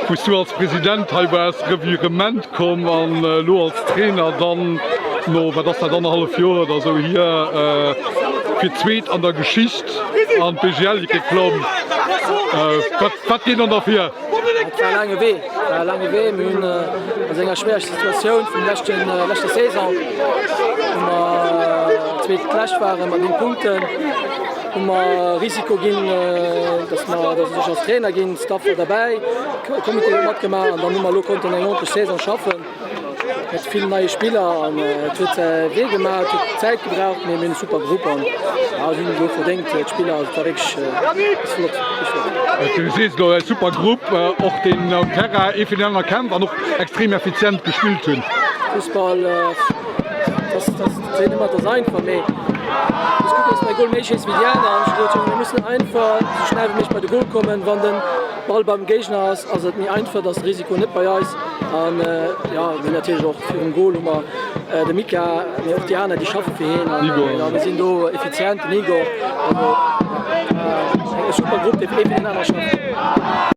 Wou s du als President hei waars, Revirement komm an elo als Trainer dann no, wat ass dat, annerhallef Joer oder esou hier, fir d'zweet an der Geschicht an d'BGL-Ligue geklomm. Wat geet an der vir? Et war e laange Wee, et war e laange Wee. Mir hunn a senger schwiereger Situatioun vum leschten, leschter Saison, wou mer zweetlescht waren mat 9 Punkten, hu mer Risiko ginn, dass mer, dass ech als Trainer ginn, Staff war derbäi, Comité huet matgemaach an dann hu mer elo konnten eng ordentlech Saison schaffen mat vill neie Spiller an et huet säi Wee gemaach, et huet Zäit gebraucht, mee mir hunn e super Grupp an ja si hunn elo verdéngt d'Spiller, also et war wierklech ass flott, wierklech flott. Du sees elo e super Grupp, och deen um Terrain ee fir deen anere kämpft an och extrem effizient gespillt hunn. Fussball, dat ass. Seet ëmmer, et ass einfach, mee muss kucken, dass mer e Goal méi schéissen wéi déi aner. An ech hu gesot, Jongen, mir mussen einfach esou schnell wéi méiglech bei de Goal kommen. Wann de Ball beim Géigner ass, ass et méi einfach, da ass de Risiko net bei eis. An jo, mir hunn natierlech och virum Goal hu mer de Mika, mee och déi aner, déi schaffe fir hien. An jo, mir sinn do effizient, den Igor. Also e super Grupp, dee fir ee fir deen aner schafft.